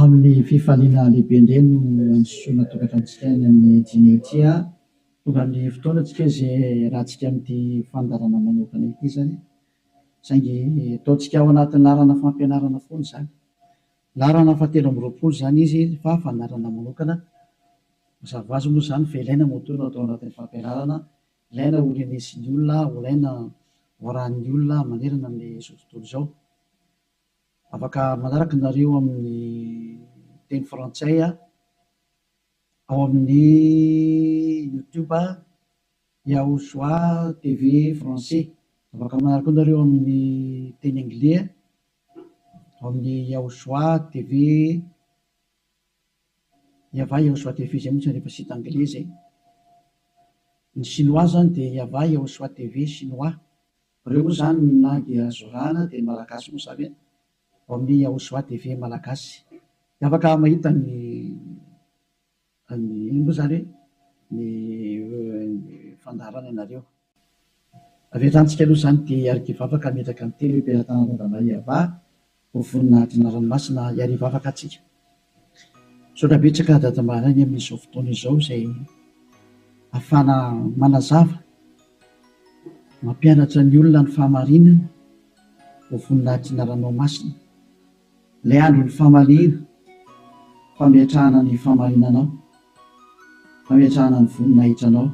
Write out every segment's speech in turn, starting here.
Amin'ny fifaliana lehibe indray no andisoana tokantranontsika any amin'ny dimy ity. Tonga amin'ny fotoana tsika izay iarahantsika amin'ity fandaharana manokana ity izany. Saingy ataontsika ao anatin'ny laharana fampianarana foana izany. Laharana fahatelo amby roapolo izany izy fa fandaharana manokana. Mazava ho azy moa izany fa ilaina moa toa no atao anatin'ny fampianarana, ilaina ho renesin'ny olona, ho ilaina ho arahin'ny olona manerana amin'izao tontolo izao. Afaka manaraka nareo amin'ny teny frantsay ao amin'ny YouTube Yahushua TV français. Afaka manaraka koa nareo amin'ny teny anglais ao amin'ny Yahushua TV Yahvah Yahushua TV izay mihitsy rehefa site anglais izay. Ny chinois zany dia Yahvah Yahushua TV chinois. Ireo moa izany ny langue azo arahana dia ny malagasy moa izany ao amin'ny Yahushua TV malagasy. Dia afaka mahita ny ny inona moa izany hoe ny fandaharana ianareo. Avy hatrany tsika aloha izany dia hiaraka hivavaka hametraka ny teny hoe Belatanana Yahvah ho voninahitry ny anarany masina hiary hivavaka antsika. Misaotra betsaka Dada Maraina amin'izao fotoana izao izay ahafahana manazava, mampianatra ny olona ny fahamarinana ho voninahitry ny anaranao masina. Ilay andron'ny famaliana, fametrahana ny fahamarinanao, fametrahana ny voninahitranao.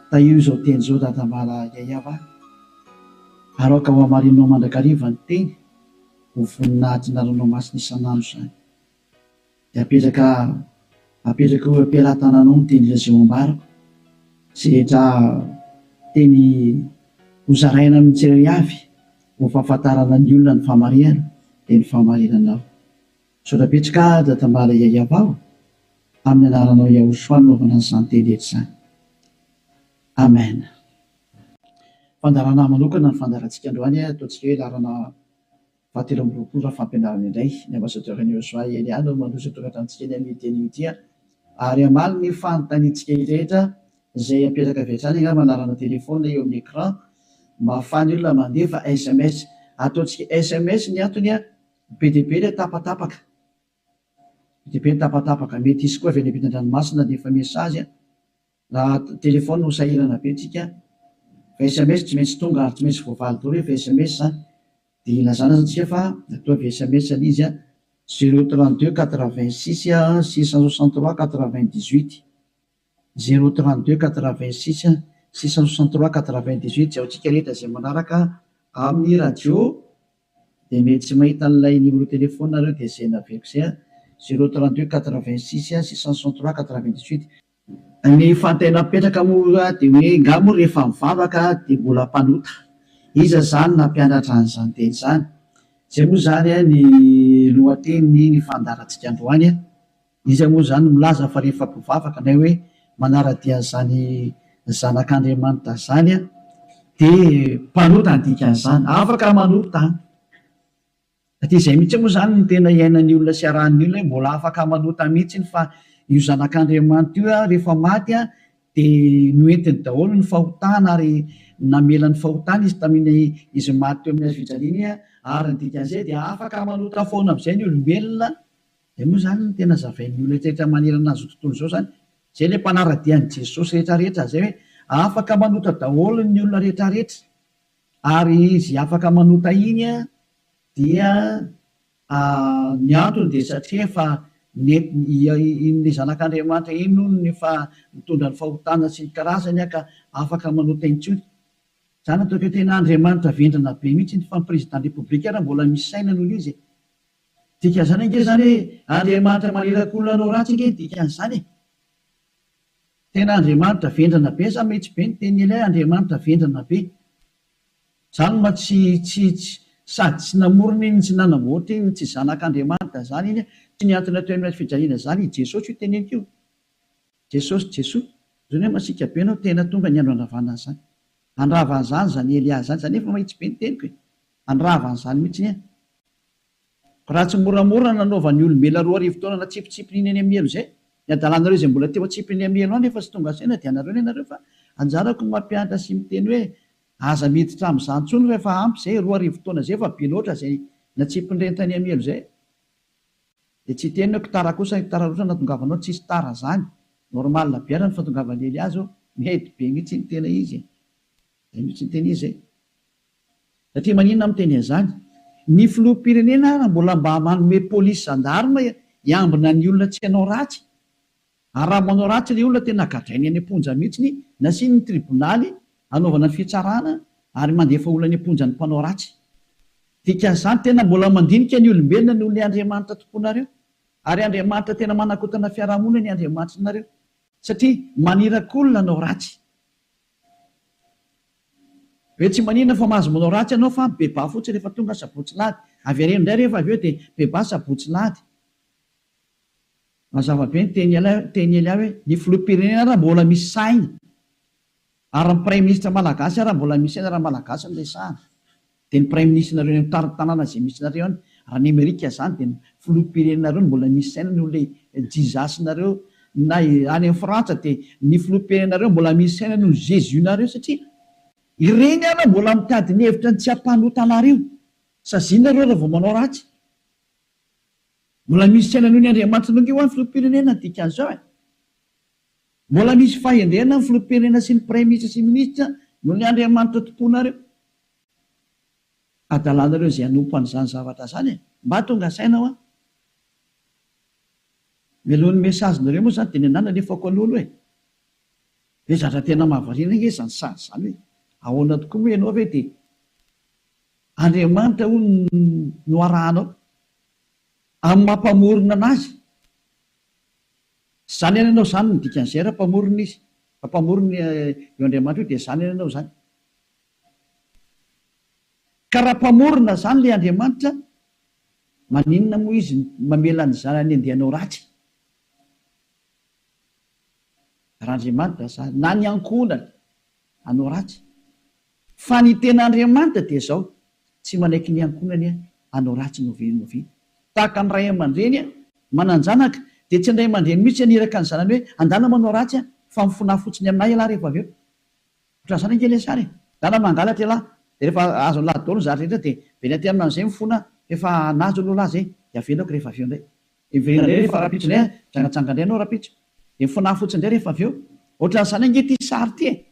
Tahio izao teny izao Dada Mala Yayava ary aoka ho hamarinao mandrakariva ny teny ho voninahitry ny anaranao masina isan'andro izany. Dia apetraka apetraka eo am-pelatananao ny teny izay ho ambarako sy rehetra teny ho zaraina amin'ny tsirairay avy ho fahafantarana ny olona ny fahamarihana dia ny fahamarinanao. Misaotra betsaka Dada Mala Yayava o! Amin'ny anaranao Yahushua no anaovana an'izany teny rehetra izany. Amen. Fandaharana manokana ny fandaharantsika androany, ataontsika hoe laharana fahatelo amby roapolo raha fampianarana indray. Ny Ambassadeur an'i Yahushua Elia no mandroso tokantranontsika eny amin'ity anio ity ary hamaly ny fanontaniantsika rehetra izay apetraka avy hatrany angamba laharana téléphone eo amin'ny écran mba ahafahan'ny olona mandefa sms. Ataontsika sms ny antony be dia be ilay tapatapaka. Be dia be ny tapatapaka. Mety hisy koa avy any ampitan-dranomasina handefa message. Raha téléphone ho sahirana be tsika. Fa sms tsy maintsy tonga ary tsy maintsy voavaly daholo rehefa sms zany. Dia ilazana zany tsika fa ataovy sms ilay izy an, zéro 32 86 663 98. Zéro 32 86 663 98 izay ho antsika rehetra izay manaraka amin'ny radio. Dia mety tsy mahita an'ilay numéro téléphone nareo dia izay naveriko izay an, zéro 32 86 663 98. Ny fanontaniana mipetraka moa dia hoe nga moa rehefa mivavaka dia mbola mpanota? Iza izany nampianatra an'izany teny izany? Izay moa izany ny lohatenin'ny ny fandaharantsika androany. Iza moa izany no milaza fa rehefa mpivavaka na hoe manara-dia an'izany zanak'Andriamanitra izany dia mpanota ny dikan'izany? Afaka manota an! Satria izay mihitsy moa izany no tena iainan'ny olona sy arahan'ny olona hoe mbola afaka manota mihitsy fa io zanak'Andriamanitra io rehefa maty dia noentiny daholo ny fahotana ary namela ny fahotana izy tamin'iny izy maty teo amin'ny hazo fijaliana iny ary ny dikan'izay dia afaka manota foana amin'izay ny olombelona. Izay moa izany no tena zavain'ny olona rehetra manerana an'izao tontolo izao izany. Izay ilay mpanara-dia an'i Jesosy rehetra rehetra izay hoe afaka manota daholo ny olona rehetra rehetra. Ary izy afaka manota iny dia ny antony dia satria efa iny zanak'Andriamanitra iny hono efa nitondra ny fahotana sy ny karazany ka afaka manota intsony. Zany ataoko hoe tena Andriamanitra vendrana be mihitsy fa ny président république ary mbola misy saina noho izy e. Dikan'izany ange zany hoe Andriamanitra maniraka olona hanao ratsy ange ny dikan'izany e. Tena Andriamanitra vendrana be za mihitsy be ny tenin'i Elia Andriamanitra vendrana be. Zany mba tsy tsy tsy sady tsy namorona iny tsy nanamboatra iny tsy zanak'Andriamanitra zany iny tsy nihantona teo amin'ny hazo fijaliana zany i Jesosy io teneniko io. Jesosy Jesoa. Zany hoe masiaka be anao tena tonga ny andro handravana an'izany. Handrava an'izany zany Elia zany. Zany efa mahitsy be ny teniko e. Handrava an'izany mihitsy ny Raha tsy moramora nanaovan'ny olombelona 2000 taona natsipitsipiny eny amin'ny helo izay, ny adalanareo izay mbola teo atsipiny amin'ny helo any efa tsy tonga saina dia anareo ny anareo fa anjarako ny mampianatra sy miteny hoe aza miditra amin'izany intsony fa efa ampy izay, 2000 taona izay efa be loatra izay Natsipin'ireny tany amin'ny helo izay. Dia tsy hiteny hoe tara kosa, tara loatra ny nahatongavanao, tsisy tara zany. Normal be ary ny fahatongavan'i Elia zao. Mety be mihitsy ny tena izy e. Zay mihitsy ny tena izy e. Satria maninona aho miteny an'izany? Ny filoham-pirenena ara mbola mba manome polisy gendarme hiambina ny olona tsy hanao ratsy. Ary raha manao ratsy ilay olona tena gadrainy any am-ponja mihitsiny, nasiany ny tribonaly hanaovana ny fitsarana ary mandefa olona any am-ponja ny mpanao ratsy. Dikan'izany tena mbola mandinika ny olombelona noho ilay Andriamanitra tomponareo. Ary Andriamanitra tena manakotana fiarahamonina ny Andriamanitrinareo. Satria maniraka olona hanao ratsy. Hoe tsy maninona fa mahazo manao ratsy ianao fa mibebaha fotsiny rehefa tonga sabotsy lahady. Avereno indray rehefa avy eo dia mibebaha sabotsy lahady. Mazava be ny teny teny Elia hoe ny filoham-pirenena ara mbola misy saina ary ny praiminisitra malagasy ara mbola misy saina raha malagasy no resahana dia ny praiminisitrinareo any amin'ny tanàna izay misy nareo any raha ny amerika izany dia ny filoham-pirenenareo no mbola misy saina noho ilay Jesus-nareo na any amin'ny frantsa dia ny filoham-pirenenareo mbola misy saina noho ny Jesus-nareo satria ireny ara mbola mitady ny hevitra ny tsy hampanota anareo sazianareo raha vao manao ratsy. Mbola misy saina noho ny Andriamanitra noho ange hoa ny filoham-pirenena ny dikan'izao e! Mbola misy fahendrena ny filoham-pirenena sy ny praiminisitra sy minisitra noho ny Andriamanitra tomponareo. Adalanareo izay hanompo an'izany zavatra izany e! Mba tonga saina hoa! Mialohan'ny message-nareo moa izany dia ny anah nalefako aloha aloha e! Be zatra tena mahavariana ange izany sary izany hoe ahoana tokoa moa ianao ve dia Andriamanitra hono no arahanao? Amin'ny maha mpamorona anazy. Izany ihany ianao izany no dikan'izay raha mpamorona izy. Raha mpamorona io Andriamanitra io dia izany ihany ianao izany. Ka raha mpamorona izany ilay Andriamanitra, maninona moa izy mamela ny zanany handeha hanao ratsy? Raha Andriamanitra izany, na ny ankohonany hanao ratsy. Fa ny tena Andriamanitra dia izao, tsy manaiky ny ankohonany hanao ratsy na oviana na oviana. Tahaka ny ray aman-dreny manan-janaka, dia tsy ny ray aman-dreny mihitsy haniraka ny zanany hoe, andana manao ratsy fa mifonaha fotsiny aminà ialahy rehefa avy eo. Ohatran'izany ange ilay sary e! Ndana mangalatra ialahy, dia rehefa azon'ilahy daholo ny zavatra rehetra dia miverina aty aminy amin'izay mifona fa efa nahazo aloha lahy izay, dia avelako rehefa avy eo indray. Dia miverina indray rehefa rahampitso indray an, mijangajanga indray ianao rahampitso. Dia mifonaha fotsiny indray rehefa avy eo. Ohatran'izany ange ity sary ity e!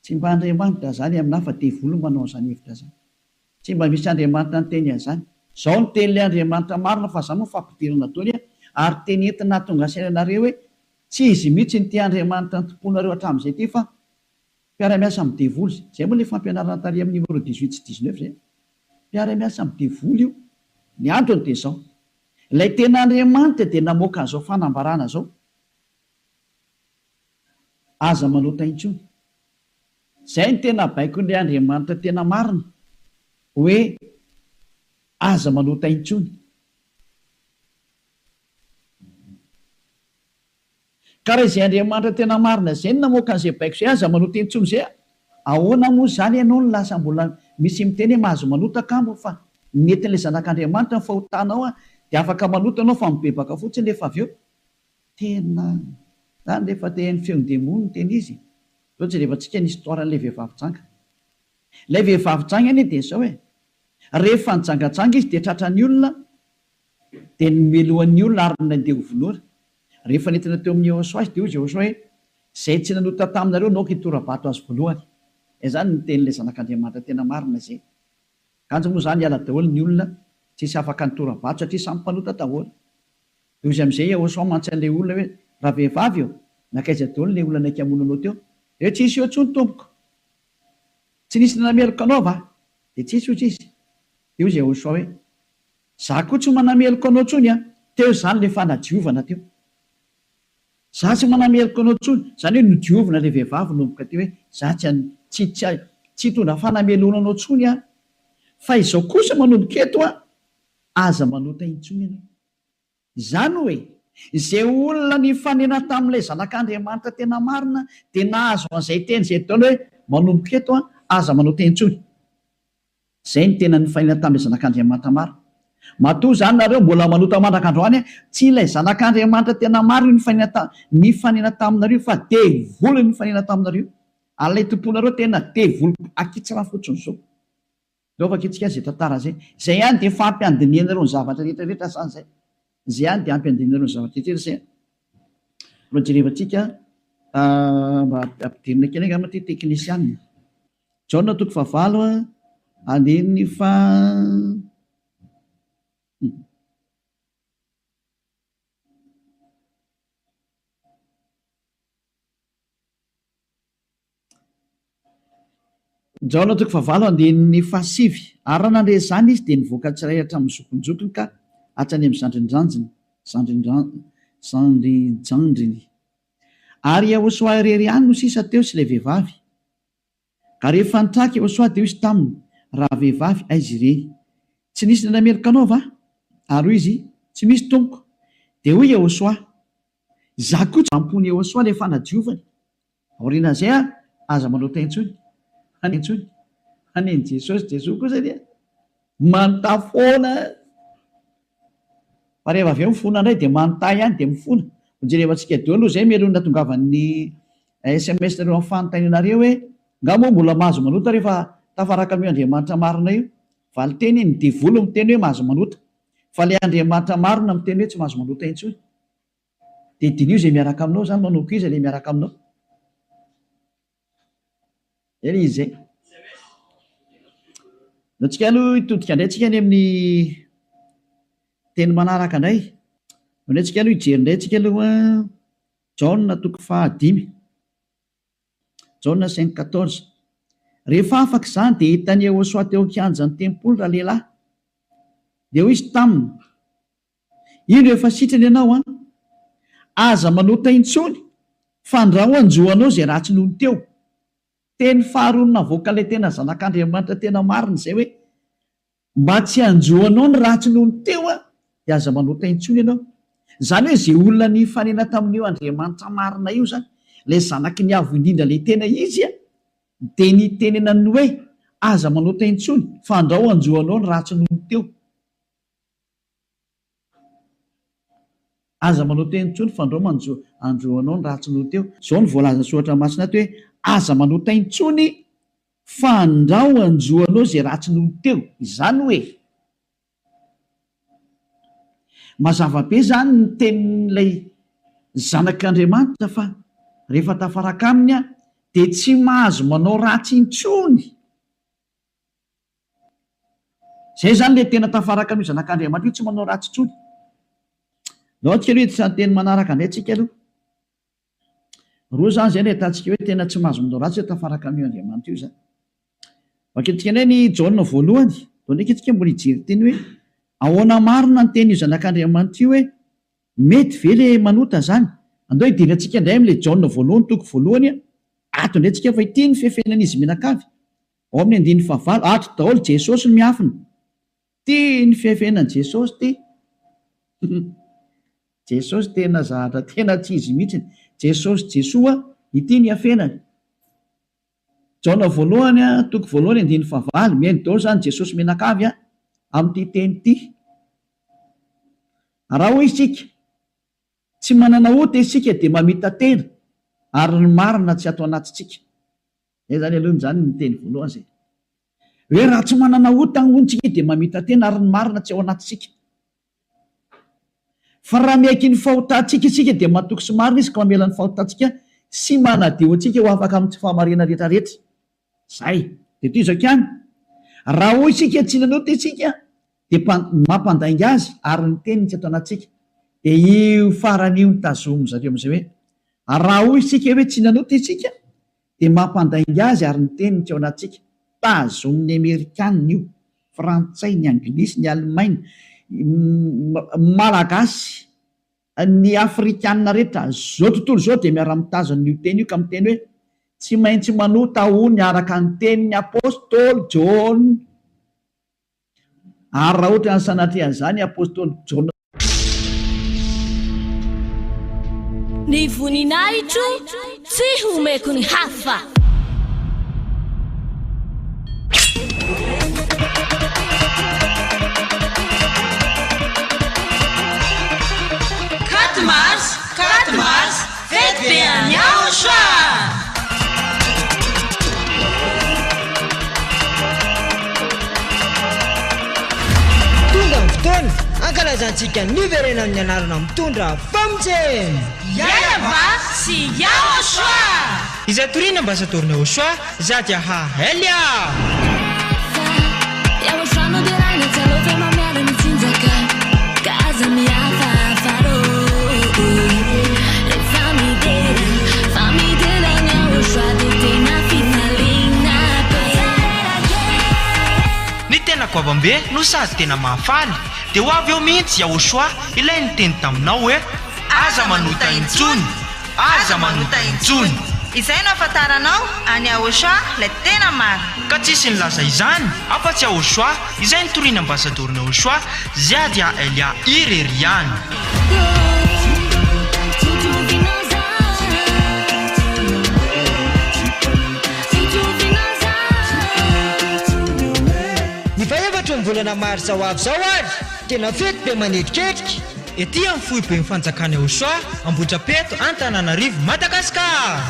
Tsy mba Andriamanitra izany aminà fa devoly no manao an'izany hevitra izany. Tsy mba misy Andriamanitra niteny an'izany. Izao no tenin'ilay Andriamanitra marina fa izany moa fampidirana daholo an, ary teny entina hahatonga saina anareo hoe tsy izy mihitsy ity Andriamanitra nitompoanareo hatramin'izay ity fa mpiara-miasa amin'ny devoly. Izay moa ilay fampianarana tary amin'ny numéro 18 sy 19 izay. Mpiara-miasa amin'ny devoly io. Ny antony dia izao, ilay tena Andriamanitra dia namoaka an'izao fanambarana izao. Aza manota intsony. Izay no tena baikon'ilay Andriamanitra tena marina, hoe aza manota intsony. Ka raha izay Andriamanitra tena marina izay no namoaka an'izay baiko izay, aza manota intsony izay, ahoana moa izany ianao no lasa mbola misy miteny hoe mahazo manota kamo fa nentin'ilay Zanak'Andriamanitra ny fahotanao dia afaka manota ianao fa mibebaka fotsiny rehefa avy eo. Tena zany rehefa te haino feon-demony ny tena izy e! Zao jerevantsika ny histoire an'ilay vehivavy janga. Ilay vehivavy janga anie dia zao e! Rehefa nijangajanga izy dia tratran'ny olona dia nomelohan'ny olona ary nandeha ho vonoina. Rehefa nentina teo amin'i Yehosua izy dia hoy Yehosua hoe, Izay tsy nanota taminareo no aoka hitora-bato azy voalohany. Izany no tenin'ilay Zanak'Andriamanitra tena marina izay. Kanjo moa izany hiala daholo ny olona, tsisy afaka nitora-bato satria samy mpanota daholo. Dia hoy amin'izay Yehosua mantsy an'ilay olona hoe, Ravehivavy ô, nankaiza daholo ilay olona naika hamono anao teo? Dia hoe, Tsisy eo intsony, tompoko. Tsy nisy nanameloka anao va? Dia tsisy, hoy izy. Dia hoy Yehosua hoe, Izaho koa tsy manameloka anao intsony an! Teo izany ilay fanadiovana teo. Izaho tsy manameloka anao intsony. Izany hoe nodiovina ilay vehivavy nanomboka teo hoe, Izaho tsy tsy tsy tsy hitondra fanamelohana anao intsony aho. Fa izao kosa manomboka eto an, aza manota intsony ianao. Izany hoe, izay olona nifanena tamin'ilay Zanak'Andriamanitra tena marina dia nahazo an'izay teny izay daholo hoe, manomboka eto an, aza manota intsony. Izay no tena nifanena tamin'ilay Zanak'Andriamanitra marina. Matoa izany nareo mbola manota mandraka androany an, tsy ilay Zanak'Andriamanitra tena marina io nifanena ta, nifanena taminareo fa devoly no nifanena taminareo. Ary ilay tomponareo tena devoly akitsirano fotsiny izao. Ndao vakintsika izay tantara izay. Izay ihany dia efa ampy handinihanareo ny zavatra rehetra rehetra izany izay. Izay ihany dia ampy handinihanareo ny zavatra rehetra rehetra izay. Mbola jerevantsika mba ampidirina kely angamba ity teknisianina. Jaona toko fahavalo andininy faha. Jaona toko fahavalo andininy fahasivy, Ary raha nandre izany izy, dia nivoaka tsirairay hatramin'ny zokinjokiny ka hatrany amin'ny zandrindrandriny, zandrinjandriny. Ary Iehôsoa irery ihany no sisa teo sy ilay vehivavy. Ka rehefa nitraka Iehôsoa, dia hoy izy taminy, Ravehivavy, aiza ireny? Tsy nisy nanameloka anao va? Ary hoy izy, Tsy misy, tompoko. Dia hoy Iehôsoa, Izaho koa tsy. Am-pon'i Iehôsoa ilay fanadiovany. Aorianan'izay an, aza manota intsony. Any intsony. Any an'i Jesosy, Jesoa kosa dia manontà foana. Fa rehefa avy eo mifona indray dia manontà ihany dia mifona. Hojerevantsika daholo aloha izay mialoha ny nahatongavan'ny sms nareo amin'ny fanontanianareo hoe, nga moa mbola mahazo manota rehefa tafaraka amin'io Andriamanitra marina io? Valinteny, ny devoly miteny hoe mahazo manota. Fa ilay Andriamanitra marina miteny hoe tsy mahazo manota intsony. Dia diniho izay miaraka aminao izany, manomboka iza ilay miaraka aminao? Zay ilay izy zay. Ndao tsika aloha hitodika indray tsika any amin'ny teny manaraka indray. Ndao indray tsika aloha hijery indray tsika aloha Jaona toko fahadimy. Jaona cinq quatorze. Rehefa afaka izany dia hitan'i Yehosua teo an-kianjan'ny tempoly ralehilahy. Dia hoy izy taminy, Indro efa sitrana ianao an! Aza manota intsony fa andrao hanjo anao izay ratsy nony teo. Teny faharoa navoakan'ilay tena zanak'Andriamanitra tena marina izay hoe, Mba tsy hanjo anao ny ratsy nony teo an, dia aza manota intsony ianao. Izany hoe izay olona nifanena tamin'io Andriamanitra marina io izany, ilay zanaky ny Avo Indrindra ilay tena izy an, dia nitenenany hoe, Aza manota intsony fa andrao hanjo anao ny ratsy nony teo. Aza manao teny intsony fandrao manjo andro anao ny ratsy noho teo. Zao no voalazan'ny soratra masina ato hoe aza manota intsony fandrao anjo anao izay ratsy noho teo. Izany hoe mazava be izany ny tenin'ilay zanak'Andriamanitra fa rehefa tafaraka aminy aho dia tsy mahazo manao ratsy intsony. Zay zany le tena tafaraka amin'io zanak'Andriamanitra io tsy manao ratsy intsony. Ndao antsika aloha hiditra ny teny manaraka indray tsika aloha. Roa zany zay no ahitantsika hoe tena tsy mahazo manao ratsy hoe tafaraka amin'io Andriamanitra io zany. Vakintsika indray ny Jaona voalohany. Ndao ndraiky tsika mbola hijery teny hoe ahoana marina ny tenin'io zanak'Andriamanitra io hoe mety ve le manota zany? Andao hidirantsika indray amin'ilay Jaona voalohany toko voalohany ato indray tsika fa ity ny fefenan'izy mianakavy. Ao amin'ny andininy fahavalo, ato daholo Jesosy no miafina. Ty ny fiafenan'i Jesosy ty. Jesosy tena zahatra tena tsy izy mihitsiny. Jesosy Jesoa, ity ny iafenany. Jaona voalohany toko voalohany andininy fahavalo, mihaino daholo izany Jesosy mianakavy amin'ity teny ity. Raha hoy isika, tsy manana ota isika dia mamita-tena ary ny marina tsy ato anatintsika. Zay zany aloha zany ny teny voalohany zay. Hoe raha tsy manana ota hono tsika dia mamita-tena ary ny marina tsy ao anatintsika. Fa raha miaiky ny fahotantsika isika dia matoky sy marina izy ka mamela ny fahotantsika sy manadio antsika ho afaka amin'ny tsy fahamarinana rehetra rehetra. Zay. Dia tohizako ihany. Raha hoy isika tsy nanota isika dia mampandainga azy ary ny teniny tsy ato anatintsika. Dia io farany io no tazomin-dry zareo amin'izay hoe raha hoy isika hoe tsy nanota isika dia mampandainga azy ary ny teniny tsy ao anatintsika. Tazomin'ny Amerikanina io, Frantsay, ny Anglisy, ny Alemaina, Malagasy, ny Afrikanina rehetra, izao tontolo izao dia miara-mitazona io teny io ka miteny hoe tsy maintsy manota hono araka ny tenin'ny Apostoly Jaona. Ary raha ohatra ny sanatria an'izany Apostoly Jaona. Ny voninahitro tsy homeko ny hafa. Quatre mars, quatre mars, fety be any Aotra! Hankalazantsika ny niverenan'ny anarana mitondra famonjena! Yahweh sy Yahoshuah! Izay toriana Ambasadaoron'i Yahoshuah, Zadiaha Elia! Ny tena goavambe no sady tena mahafaly dia ho avy eo mihitsy Yahoshuah ilay niteny taminao hoe aza manota intsony, aza manota intsony. Izay no ahafantaranao an'i Yahoshuah ilay tena marina. Ka tsisy nilaza izany afa-tsy Yahoshuah izay nitoriana ambasadaoron'i Yahoshuah Ziadia Elia irery ihany. Ny fahefatry ny volana marsa ho avy izao ary, tena fety be manetriketrika. Ety amin'ny foiben'ny fanjakana Eosoa, Ambohitrapeto, Antananarivo, Madagasikara!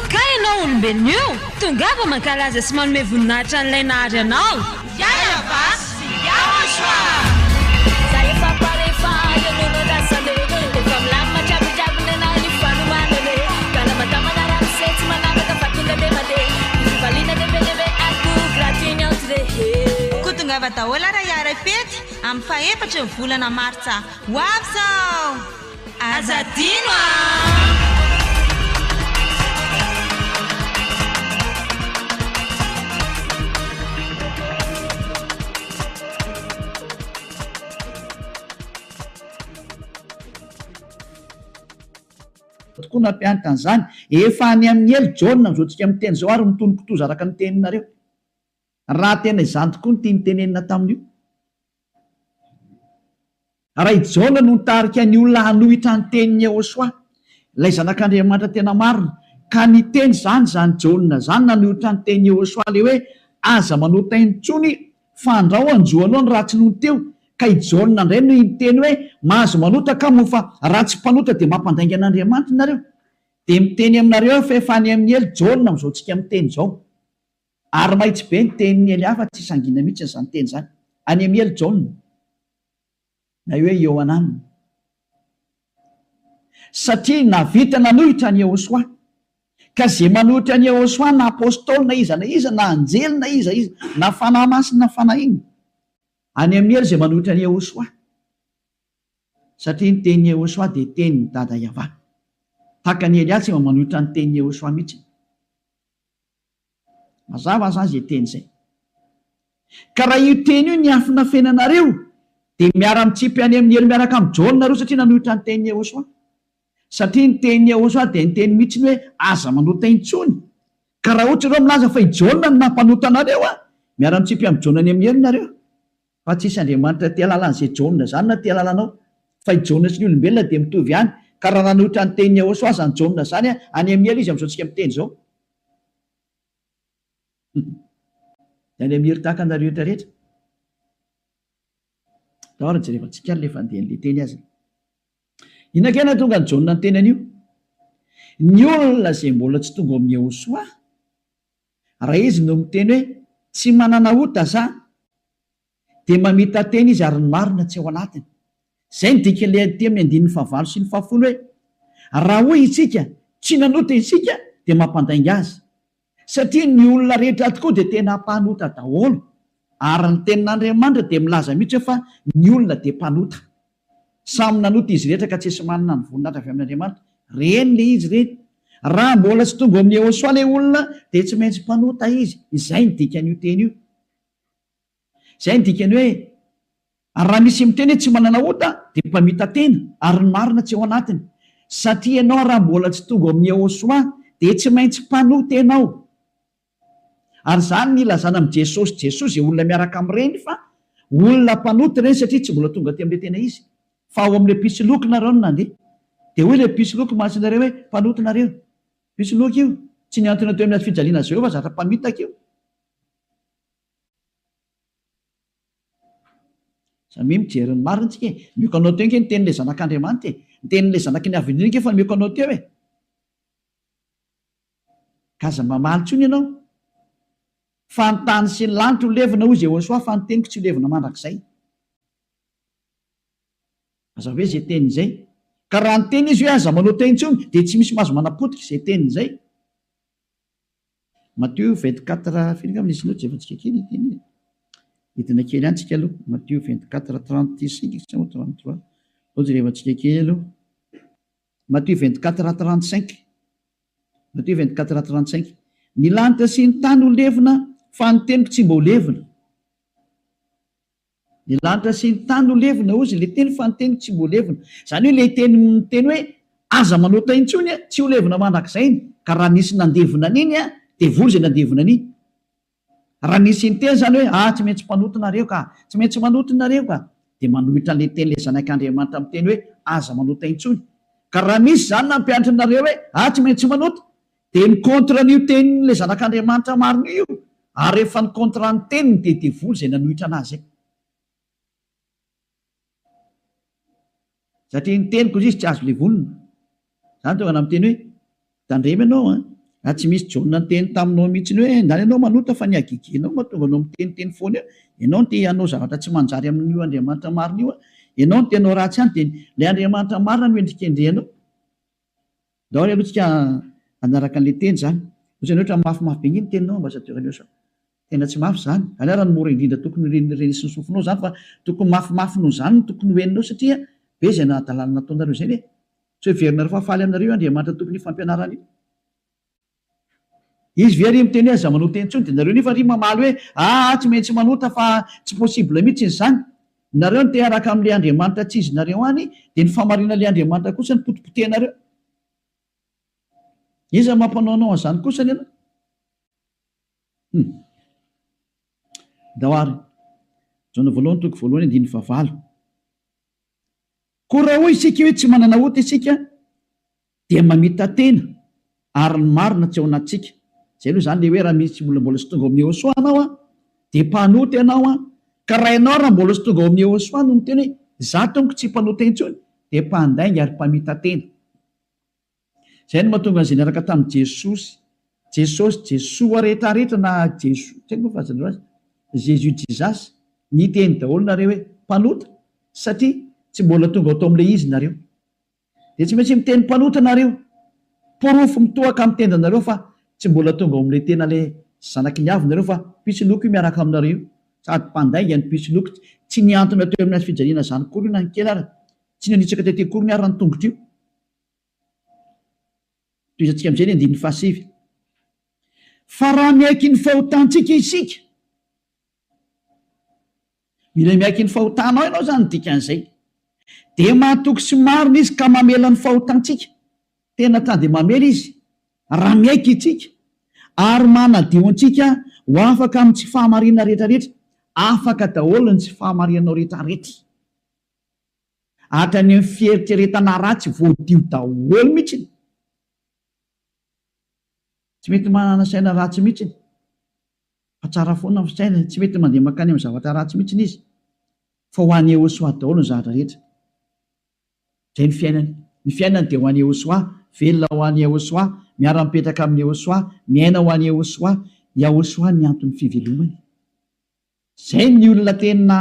Ka ianao olombelona io, tongava mankalaza sy manome voninahitra an'ilay nahary anao. Yahweh sy Yahoshuah! Za efa pare fa eo no nandrasana e Efa milamina hatramin'ny na ny fanomanana e Kalamadamana ramose tsy manavaka fa tonga de mandeha Ny fifaliana lehibe ato gratuit ny entrée he. Koa tongava daholo ary hiara-hifety amin'ny fahefatry ny volana martsa ho avy izao! Aza adino an! Tokoa nampianatra an'izany. Efa any amin'ny helo Jaona amin'izao tsika miteny izao ary mitono kitoza araka ny teninareo. Raha tena izany tokoa no tiany tenenina tamin'io. Raha i Jaona no nitarika ny olona hanohitra ny tenin'i Yehosua, ilay Zanak'Andriamanitra tena marina, ka niteny izany izany Jaona izany nanohitra ny tenin'i Yehosua ilay hoe aza manota intsony fa andrao hanjo anao ny ratsy nony teo, ka i Jaona indray no niteny hoe mahazo manota ka moa fa raha tsy mpanota dia mampandainga an'Andriamanitra nareo. Dia miteny aminareo aho fa efa any amin'ny helo Jaona amin'izao tsika miteny izao. Ary mahitsy be ny tenin'i Elia fa tsy sangina mihitsy izany teny izany. Any amin'ny helo Jaona. Na hoe Iohanana. Satria nahavita nanohitra an'i Yehosua. Ka izay manohitra an'i Yehosua na apostoly na iza na iza na anjely na iza iza na fanahy masina na fanahy inona. Any amin'ny helo izay manohitra an'i Yehosua. Satria ny tenin'i Yehosua dia tenin'i Dada Yavah. Tahaka an'i Elia tsy mba manohitra ny tenin'i Yehosua mihitsy. Mazava zany zay teny zay. Ka raha io teny io niafinafenanareo dia miara-mitsipy any amin'ny helo miaraka amin'i Jaona nareo satria nanohitra ny tenin'i Yehosua. Satria ny tenin'i Yehosua dia niteny mihitsy ny hoe aza manota intsony. Ka raha ohatra ireo milaza fa i Jaona no nampanota anareo an, miara-mitsipy amin'i Jaona any amin'ny helo nareo. Fa tsisy Andriamanitra te halala an'izay Jaona izany na te halala anao. Fa i Jaona sy ny olombelona dia mitovy ihany. Ka raha nanohitra ny tenin'i Yehosua izany Jaona izany, any amin'ny helo izy amin'izao tsika miteny izao. Dia any amin'ny helo tahaka anareo rehetra rehetra. Tao ary jerevantsika ary ilay fandehan'ilay teny aza. Inona kay nahatonga an'i Jaona niteny an'io? Ny olona izay mbola tsy tonga ao amin'i Yehosua, Raha izy no miteny hoe tsy manana ota za dia mamita-tena izy ary ny marina tsy ao anatiny. Izay no dikan'ilay aty amin'ny andininy fahavalo sy ny fahafolo hoe raha hoy isika tsy nanota isika dia mampandainga azy. Satria ny olona rehetra tokoa dia tena mpanota daholo ary ny tenin'Andriamanitra dia milaza mihitsy hoe fa ny olona dia mpanota. Samy nanota izy rehetra ka tsisy manana ny voninahitra avy amin'Andriamanitra. Reny ilay izy ireny. Raha mbola tsy tonga ao amin'i Yehosua ilay olona dia tsy maintsy mpanota izy. Izay no dikan'io teny io. Izay no dikany hoe ary raha misy miteny hoe tsy manana ota dia mpamita-tena ary ny marina tsy ao anatiny. Satria ianao raha mbola tsy tonga ao amin'i Yehosua dia tsy maintsy mpanota ianao. Ary izany ny ilazana amin'i Jesosy Jesoa izay olona miaraka amin'ireny fa olona mpanota ireny satria tsy mbola tonga aty amin'ilay tena izy fa ao amin'ilay mpisoloky nareo no nandeha. Dia hoy ilay mpisoloky mantsy nareo hoe mpanota nareo. Mpisoloky io. Tsy nihantona teo amin'ny hazofijaliana azy ireo fa zatra mpamitaka io. Samia mijery ny marina tsika e. Mioka anao teo ange ny tenin'ilay zanak'Andriamanitra e. Ny tenin'ilay zanaky ny Avo Indrindra ange efa nomeko anao teo e! Ka aza mamaly intsony ianao. Fa ny tany sy ny lanitra ho levona hoy Jehosoa fa ny teniko tsy ho levona mandrakizay. Mazava be izay teniny izay. Ka raha niteny izy hoe aza manota intsony dia tsy misy mahazo manapotika izay teniny izay. Matio 24 firy angamba nisy note jerevantsika kely ity anie. Hidina kely ihany tsika aloha. Matio 24 35 sa 33. Aleo jerevantsika kely aloha. Matio 24 35. Matio 24 35. Ny lanitra sy ny tany ho levona fa ny teniko tsy mba ho levona. Ny lanitra sy ny tany ho levona hozy ilay teny fa ny teniko tsy mba ho levona. Izany hoe ilay teny miteny hoe aza manota intsony tsy ho levona mandrakizay iny. Ka raha nisy nandevona an'iny devoly izay nandevona an'iny. Raha nisy niteny izany hoe ah tsy maintsy mpanota nareo ka, tsy maintsy manota nareo ka, dia manohitra an'ilay teny ilay zanak'Andriamanitra miteny hoe aza manota intsony. Ka raha misy izany nampianatra anareo hoe ah tsy maintsy manota, dia mi-contre an'io tenin'ilay zanak'Andriamanitra marina io io, ary rehefa ni-contre ny teniny dia devoly izay nanohitra an'azy. Satria ny teniko hozy izy tsy azo levonina. Zany tonga namiteny hoe, tandremo ianao an, raha tsy misy Jaona niteny taminao mihitsiny hoe ndany ianao manota fa ny hagegenao mahatonga anao miteniteny foana eo, ianao no te hanao zavatra tsy manjary amin'io Andriamanitra marina io an, ianao no te hanao ratsy any dia ilay Andriamanitra marina no endrikendrehanao. Ndao ary aloha tsika hanaraka an'ilay teny izany. Ohatrany hoe ohatran'ny mafimafy be nge ny teninao Ambassadeur Eliosa. Tena tsy mafy izany. Izany ary no mora indrindra tokony ho renesin'ny sofinao izany fa tokony mafimafy noho izany no tokony ho henonao satria be izay nahadalana nataonareo izay anie. Tsy ho heverinareo fa faly aminareo io Andriamanitra tompon'io fampianarana io. Izy ve ary miteny hoe aza manota intsony dia nareo nefa ary mamaly hoe aa tsy maintsy manota fa tsy possible mihitsy izany. Nareo no te hiaraka amin'ilay Andriamanitra tsy izy nareo any dia ny fahamarinan'ilay Andriamanitra kosa no potipotehinareo. Iza no mampanao anao an'izany kosa anie anao? Hum. Ndao ary. Jaona voalohany toko voalohany andininy fahavalo. Koa raha hoy isika hoe tsy manana ota isika dia mamita-tena ary ny marina tsy ao anatintsika. Izay aloha izany ilay hoe raha misy olona mbola tsy tonga ao amin'i Yehosua anao an, dia mpanota ianao an, ka raha ianao raha mbola tsy tonga ao amin'i Yehosua no miteny hoe izaho tompoko tsy mpanota intsony dia mpandainga ary mpamita-tena. Izay no mahatonga an'izay niaraka tamin'i Jesosy, Jesosy, Jesoa rehetrarehetra na Jeso, tsy haiko moa filazanareo azy, Jésus Jesus, niteny daholo nareo hoe mpanota satria tsy mbola tonga ao tao amin'ilay izy nareo. Dia tsy maintsy miteny mpanota nareo. Porofo mitohaka amin'ny tendanareo fa tsy mbola tonga ao amin'ilay tena ilay zanaky ny avo nareo fa mpisoloky io miaraka aminareo io. Sady mpandainga ny mpisoloky. Tsy nihantona teo amin'ny hazofijaliana izany akory io na ny kely ara. Tsy nanitsaka tety akory ny ara ny tongotra io. Tohizantsika amin'izay ny andininy fahasivy. Fa raha miaiky ny fahotantsika isika, mila miaiky ny fahotanao ianao izany ny dikan'izay, dia mahatoky sy marina Izy ka mamela ny fahotantsika. Tena ta dia mamela Izy raha miaiky isika, ary manadio antsika ho afaka amin'ny tsy fahamarinana rehetrarehetra. Afaka daholo ny tsy fahamarinanao rehetrarehetra. Hatrany amin'ny fieritreretana ratsy voadio daholo mihitsy. Tsy mety manana saina ratsy mihitsy. Fa tsara foana ny fisainany. Tsy mety mandeha mankany amin'ny zavatra ratsy mihitsy izy. Fa ho an'i Yehosua daholo ny zavatra rehetra. Izay ny fiainany. Ny fiainany dia ho an'i Yehosua. Velona ho an'i Yehosua. Miara-mipetraka amin'i Yehosua. Miaina ho an'i Yehosua. Yahosua ny anton'ny fivelomany. Zay ny olona tena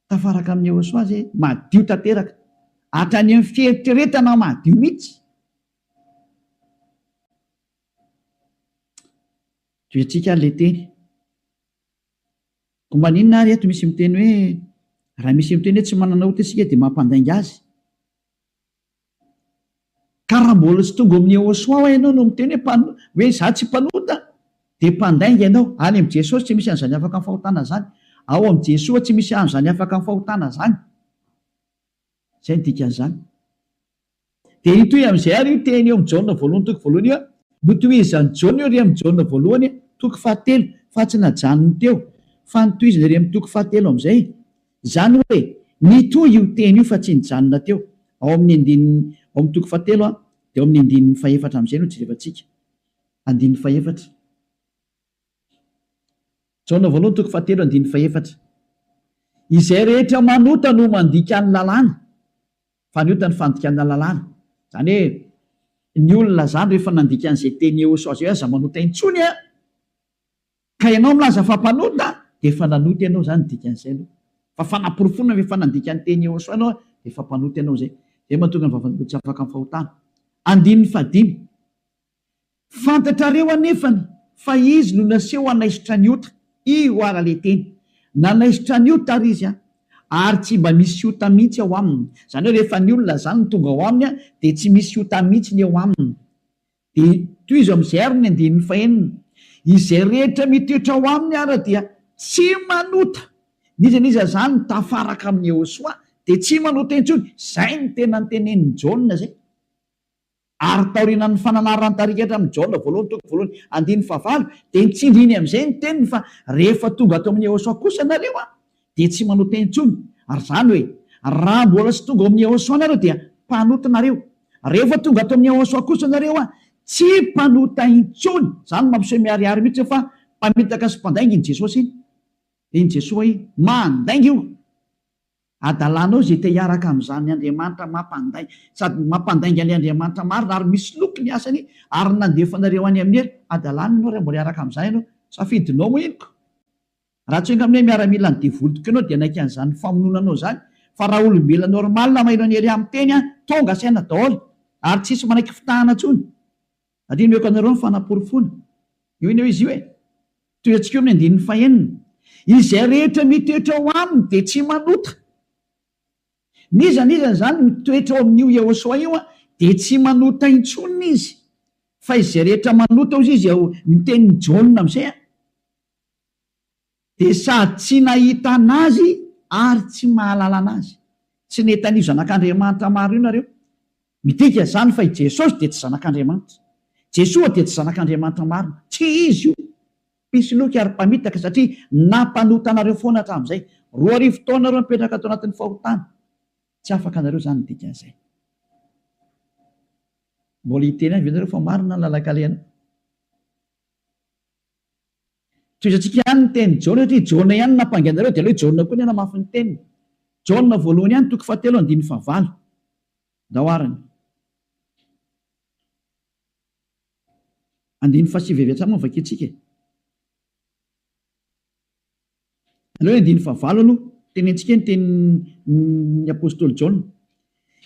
tafaraka amin'i Yehosua zay, madio tanteraka. Hatrany amin'ny fieritreretana madio mihitsy. Tohizantsika ary ilay teny. Koa maninona ary eto misy miteny hoe raha misy miteny hoe tsy manana ota isika dia mampandainga azy. Ka raha mbola tsy tonga ao amin'i Yehosua hoa ianao no miteny hoe mpano, hoe izaho tsy mpanota, dia mpandainga ianao. Any amin'i Jesosy tsy misy an'izany afaka amin'ny fahotana izany. Ao amin'i Jesoa tsy misy an'izany afaka amin'ny fahotana izany. Izay no dikan'izany. Dia hitohy amin'izay ary io teny eo amin'i Jaona voalohany toko voalohany io, notohizan'i Jaona io ery amin'i Jaona voalohany toko fahatelo, fa tsy najanony teo, fa notohizany ery amin'ny toko fahatelo amin'izay. Izany hoe, nitohy io teny io fa tsy nijanona teo. Ao amin'ny andininy, ao amin'ny toko fahatelo dia ao amin'ny andininy fahefatra amin'izay no jerevantsika. Andininy fahefatra. Jaona voalohany toko fahatelo andininy fahefatra. Izay rehetra manota no mandika ny lalàna. Fa ny ota ny fandikana lalàna. Izany hoe ny olona izany rehefa nandika an'izay teny Yehosua izay hoe aza manota intsony an! Ka ianao milaza fa mpanota dia efa nanota ianao izany ny dikan'izay aloha. Fa fanaporofoana fa efa nandika ny teny Yehosua ianao dia efa mpanota ianao izay. Izay mahatonga ny vavan'olona tsy afaka amin'ny fahotana. Andininy fahadimy. Fantatrareo anefany fa izy no naseho hanaisotra ny ota, io ara le teny. Nanaisotra ny ota ary izy an, ary tsy mba misy ota mihitsy ao aminy. Izany hoe rehefa ny olona izany no tonga ao aminy an, dia tsy misy ota mihitsy ny eo aminy. Dia tohizo amin'izay ary ny andininy fahenina. Izay rehetra mitoetra ao aminy ara dia tsy manota. N'iza n'iza izany mitafaraka amin'i Yehosua dia tsy manota intsony. Izay no tena notenenin'i Jaona izay. Ary taorianan'ny fananaran'ny tarigetra amin'i Jaona voalohany toko voalohany andininy fahavalo dia nitsindriny amin'izay ny teniny fa rehefa tonga ato amin'i Yehosua kosa nareo an dia tsy manota intsony ary izany hoe raha mbola tsy tonga ao amin'i Yehosua nareo dia mpanota nareo rehefa tonga ato amin'i Yehosua kosa nareo an tsy mpanota intsony izany mampiseho miharihary mihitsy fa mpamitaka sy mpandainga iny Jesosy iny iny Jesoa iny mandainga io Adalanao izay te hiaraka amin'izany Andriamanitra mampandainga sady mampandainga an'ilay Andriamanitra marina ary misoloky ny asany ary nandefa anareo any amin'ny helo. Adalana ianao raha mbola hiaraka amin'izany ianao. Safidinao moa iny ko. Raha tsy enga amin'ny hoe miaramilan'ny devoly tokoa ianao dia hanaiky an'izany famonoana anao izany fa raha olombelona normal maheno an'i Elia miteny an, tonga saina daholo ary tsisy manaiky fitahana intsony. Ary omeko anareo ny fanaporofoana. Io anie izy io e! Tohiantsika eo amin'ny andininy fahenina. Izay rehetra mitoetra ao aminy dia tsy manota. N'iza n'iza izany mitoetra ao amin'io Yehosua io dia tsy manota intsony izy. Fa izay rehetra manota hozy izy ao ny tenin'i Jaona amin'izay an, dia sady tsy nahita an'Azy ary tsy mahalala an'Azy. Tsy nahita an'io Zanak'Andriamanitra maro io nareo. Midika izany fa i Jesosy dia tsy Zanak'Andriamanitra. Jesoa dia tsy Zanak'Andriamanitra marina. Tsy Izy io. Mpisoloky ary mpamitaka satria nampanota anareo foana hatramin'izay. 2000 taona nareo nipetraka tao anatin'ny fahotana. Tsy afaka anareo izany ny dikan'izay. Mbola hiteny ihany ve nareo fa marina ny lalan-kalehanao? Tohizantsika ihany ny tenin'i Jaona satria Jaona ihany no nampangy anareo dia aleo Jaona koa ny hanamafy ny teniny. Jaona voalohany ihany toko fahatelo andininy fahavalo. Ndao arany. Andininy fahasivy avy hatrany moa no vakintsika e. Aleo ny andininy fahavalo aloha tenentsika ny tenin'ny apostoly Jaona.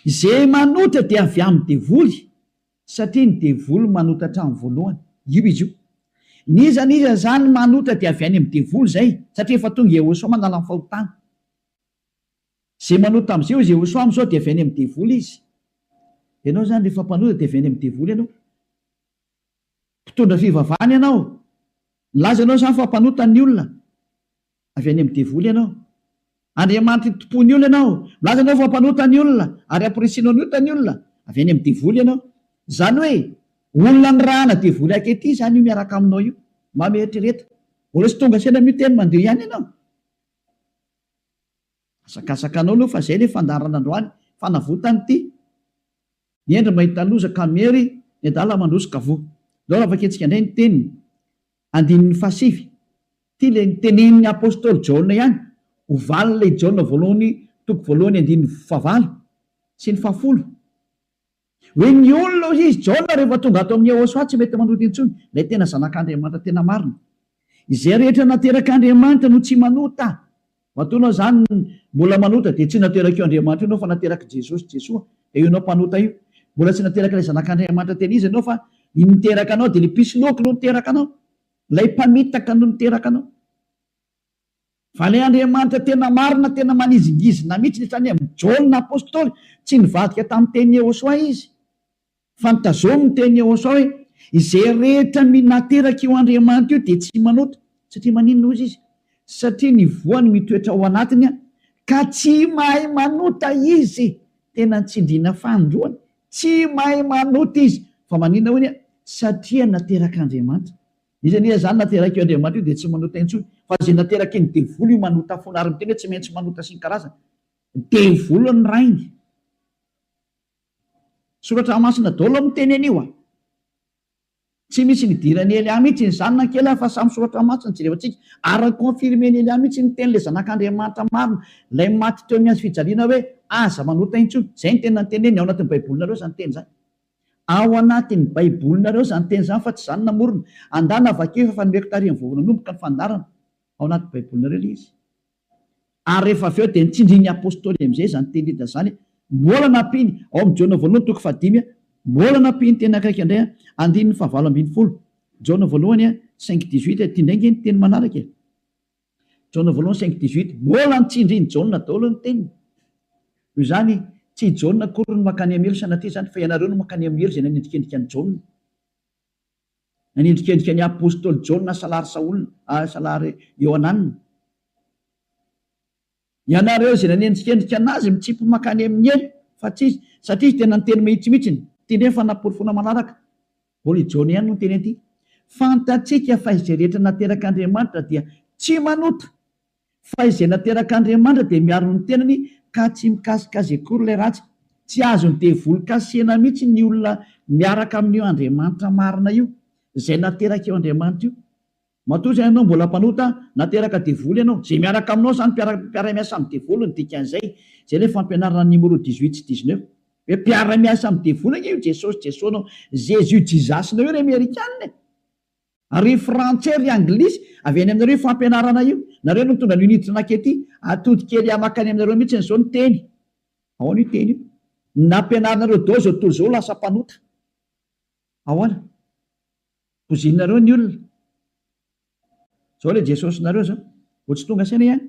Izay manota dia avy amin'ny devoly, satria ny devoly manota hatramin'ny voalohany. Io izy io. N'iza n'iza izany manota dia avy any amin'ny devoly izay, satria efa tonga Yehosua manala ny fahotana. Izay manota amin'izay hoy Yehosua amin'izao dia avy any amin'ny devoly izy. Ianao izany rehefa mpanota dia avy any amin'ny devoly ianao. Mpitondra fivavahana ianao. Milaza ianao izany fa mpanota ny olona. Avy any amin'ny devoly ianao. Andriamanitry ny tompon'ny olona ianao. Milaza ianao fa mpanota ny olona ary amporisihinao ny ota ny olona. Avy any amin'ny devoly ianao. Izany hoe olona nirahana devoly akety izany io miaraka aminao io. Mba mieritrereta. Mbola tsy tonga saina amin'io teny mandeha ihany ianao. Asakasaka anao aloha fa izay ilay fandaharana androany. Fanavotana ity. Ny hendry mahita loza ka miery, ny adala mandroso ka voa. Ndao raha vakintsika indray ny teniny, andininy fahasivy. Ity ilay notenenin'ny apostoly Jaona ihany, ho valin'ilay Jaona voalohany toko voalohany andininy fahavalo sy ny fahafolo. Hoe ny olona hoy izy, Jaona rehefa tonga ato amin'i Yehosua tsy mety manota intsony, ilay tena zanak'Andriamanitra tena marina. Izay rehetra naterak'Andriamanitra no tsy manota. Matoa anao izany mbola manota dia tsy naterak'io Andriamanitra io ianao fa naterak'i Jesosy, Jesoa, dia io ianao mpanota io. Mbola tsy naterak'ilay Zanak'Andriamanitra tena izy ianao fa ny niteraka anao dia ilay mpisoloky no niteraka anao. Ilay mpamitaka no niteraka anao. Fa ilay Andriamanitra tena marina, tena manizingizina mihitsy hatrany amin'i Jaona Apostoly, tsy nivadika tamin'ny tenin'i Yehosua izy. Fa notazomy ny tenin'i Yehosua hoe, Izay rehetra nateraka io Andriamanitra io dia tsy manota. Satria maninona hozy izy? Satria ny voany mitoetra ao anatiny ka tsy mahay manota izy. Tena nitsindriana fanindroany. Tsy mahay manota izy. Fa maninona hoy ny? Satria naterak'Andriamanitra. Iza anie izany naterak'io Andriamanitra io dia tsy manota intsony. Fa izay nateraky ny devoly io manota foana ary miteny hoe tsy maintsy manota sy ny karazany. Devoly ny rainy. Soratra masina daholo miteny an'io a! Tsy misy nidiran'i Elia mihitsy izany na kely ary fa samy soratra masina jerevantsika ary ni-confirmer-n'i Elia mihitsy ny tenin'ilay zanak'Andriamanitra marina, ilay maty teo amin'ny hazo fijaliana hoe Aza manota intsony. Izay no tena noteneniny, ao anatin'ny Baibolinareo izany teny izany. Ao anatin'ny Baibolinareo izany teny izany fa tsy izaho no namorona. Andana vakio efa nomeko tary amin'ny vao nanomboka ny fandaharana. Ao anaty Baibolinareo ilay izy. Ary rehefa avy eo dia nitsindrin'ny Apostoly amin'izay izany teny rehetra izany, mbola nampiany, ao amin'ny Jaona voalohany toko fahadimy, mbola nampiany teny akaiky indray, andininy fahavalo ambin'ny folo, Jaona voalohany cinq dix-huit, ity indray ange ny teny manaraka e! Jaona voalohany cinq dix-huit, mbola nitsindrin'i Jaona daholo ny teniny. Noho izany, tsy i Jaona akory no mankany amin'ny helo sanatria izany, fa ianareo no mankany amin'ny helo izay nanendrikendrika an'i Jaona. Nanendrikendrika ny apostoly Jaona salary Saola, salary Iohanana. Ianareo izay nanendrikendrika anazy mitsipy mankany amin'ny helo, fa tsy izy, satria izy tena niteny mahitsy-mihitsiny. Ity indray ny fanaporofoana manaraka. Mbola i Jaona ihany no niteny an'ity. Fantatsika fa izay rehetra naterak'Andriamanitra dia tsy manota. Fa izay naterak'Andriamanitra dia miaro ny tenany ka tsy mikasika azy akory ilay ratsy. Tsy azon'ny devoly kasihina mihitsy ny olona miaraka amin'io Andriamanitra marina io, izay naterak'io Andriamanitra io. Matoa izany ianao mbola mpanota, nateraka devoly ianao. Izay miaraka aminao izany mpiara-miasa amin'ny devoly ny dikan'izay. Izay ilay fampianarana numéro dix-huit sy dix-neuf. Hoe mpiara-miasa amin'ny devoly ange io Jesosy Jesoa-nao, Jésus Jesus-nao io ry Amerikana e! Ry frantsay ry anglisy, avy any aminareo io fampianarana io. Nareo no nitondra an'io niditra nankety. Atody kely hamaky any aminareo mihitsy izao ny teny. Ahoana io teny io? Nampianarinareo daholo izao tontolo izao lasa mpanota. Ahoana? Pozinareo ny olona. Izao ilay Jesosinareo izao. Vao tsy tonga saina ihany.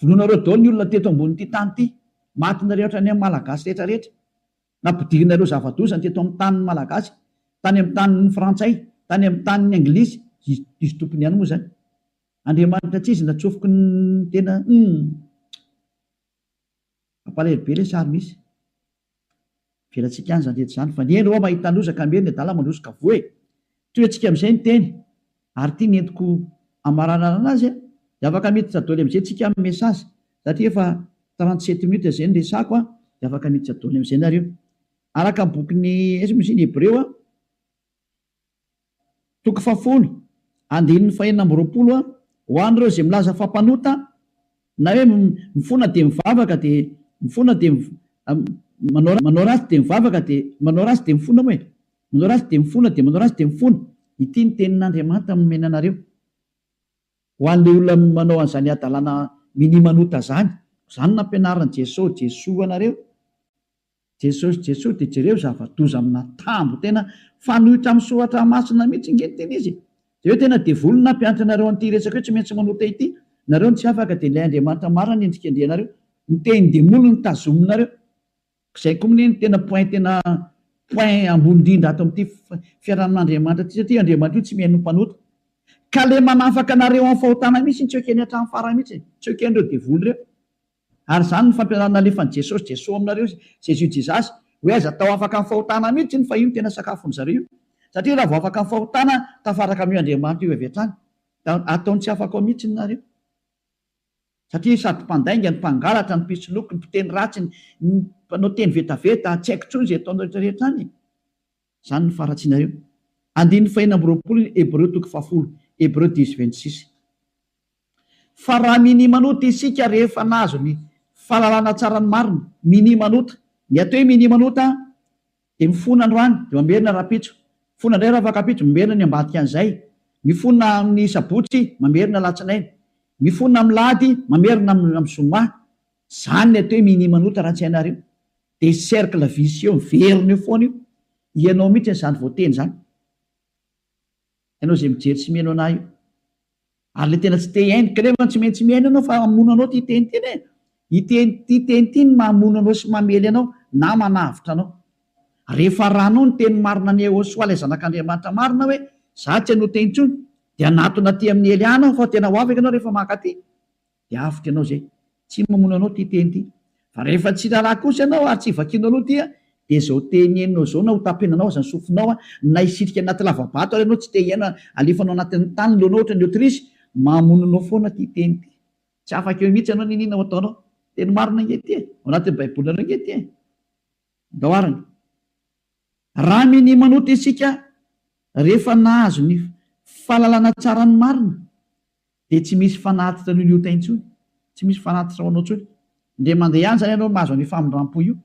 Vonoinareo daholo ny olona teto ambonin'ity tany ity. Matinareo hatrany amin'ny Malagasy rehetra rehetra. Nampidirinareo zava-doza ny teto amin'ny tanin'ny Malagasy, tany amin'ny tanin'ny Frantsay, tany amin'ny tanin'ny Anglisy, izy izy tompony ihany moa izany. Andriamanitra tsy izy natsofoky ny tena humm. Mampalahelo be ilay sary misy. Avelantsika any izany rehetra izany fa ny hendry hoa mahita loza ka miery ny adala mandroso ka voa e! Tohiantsika amin'izay ny teny ary ity ny entiko hamaranana azy a! Dia afaka miditra doly amin'izay tsika amin'ny message satria efa 37 minutes izay ny resako a! Dia afaka miditra doly amin'izay nareo. Araka ny bokin'ny aiza moa izy iny Hebreo a! Toko fahafolo, andininy fahenina amby roapolo a Ho an'ireo izay milaza fa mpanota, na hoe mifona dia mivavaka dia mifona dia manao manao ratsy dia mivavaka dia manao ratsy dia mifona moa e! Manao ratsy dia mifona dia manao ratsy dia mifona. Ity ny tenin'Andriamanitra nomena anareo. Ho an'ilay olona manao an'izany hadalana minia manota izany. Izany no nampianarin'i Jesoa Jesoa anareo. Jesosy Jesoa dia jereo zava-doza amina tambo tena fanohitra amin'ny soratra masina mihitsy nge ny tena izy e! Jereo tena devoly no nampianatra anareo an'ity resaka hoe tsy maintsy manota ity, nareo no tsy afaka dia ilay Andriamanitra marina no endrikendrehanareo, ny tenin-demoly no tazominareo, izay koa anie no tena point tena point ambony indrindra ato amin'ity fiarahamin'Andriamanitra ity satria Andriamanitra io tsy mihaino ny mpanota ka le manafaka anareo amin'ny fahotana mihitsy no tsy ekeny hatramin'ny farany mihitsy e! tsy eken'ireo devoly ireo. Ary izany no fampianarana alefan'i Jesosy, Jesoa aminareo, Jésus Jesus, hoe aza atao afaka amin'ny fahotana mihitsy iny fa io no tena sakafon'ny zareo io. Satria raha vao afaka amin'ny fahotana, tafaraka amin'io Andriamanitra io avy hatrany. Da ataony tsy afaka ao mihitsy ny nareo. Satria sady mpandainga, ny mpangalatra, ny mpisoloky, ny mpiteny ratsy, ny mpanao teny vetaveta, tsy haiko intsony izay ataonareo rehetra rehetra any e. Izany no faharatsianareo. Andininy fahenina amby roapolo Hebreo toko fahafolo, Hebreu dix 26. Fa raha minia manota isika rehefa nahazo ny fahalalana tsara ny marina, minia manota. Ny atao hoe minia manota dia mifona androany dia mamerina rahampitso, mifona indray rahafakampitso, mamerina ny ambadika an'izay, mifona amin'ny sabotsy, mamerina alatsinainy, mifona amin'ny lahady, mamerina amin'ny zoma. Izany ny atao hoe minia manota raha tsy hainareo. Dia cercle vicieux miverina eo foana io. Ianao mihitsy izany voateny izany. Ianao izay mijery sy mihaino anah io. Ary le tena tsy te hihaino, kanefa tsy maintsy mihaino ianao fa hamono anao ity teny ity anie. Ity ity teny ity no mamono anao sy mamely anao na manavotra anao. Rehefa arahanao ny teny marina an'i Yehosua ilay zanak'Andriamanitra marina hoe za tsy hanota intsony dia hanatona aty amin'i Eliana aho fa tena ho afaka ianao rehefa mankaty. Dia avotra ianao izay. Tsy mamono anao ity teny ity. Fa rehefa tsy raharaha kosa ianao ary tsy vakianao aloha ity dia izao teny henonao izao na ho tapenanao aza ny sofinao na hisitrika anaty lava-bato ary ianao tsy te hihaino alefanao anatin'ny tany ny lohanao ohatran'ny autruche, mamono anao foana ity teny ity. Tsy afaka eo mihitsy ianao n'inon'inona ho ataonao. Teny marina ange ity e! Ao anatin'ny baibolinareo ange ity e! Andao arany. Raha minia manota isika rehefa nahazo ny fahalalana tsara ny marina dia tsy misy fanatitra noho ny ota intsony, tsy misy fanatitra ho anao intsony. Indray mandeha ihany izany ianao no mahazo an'io famindram-po io.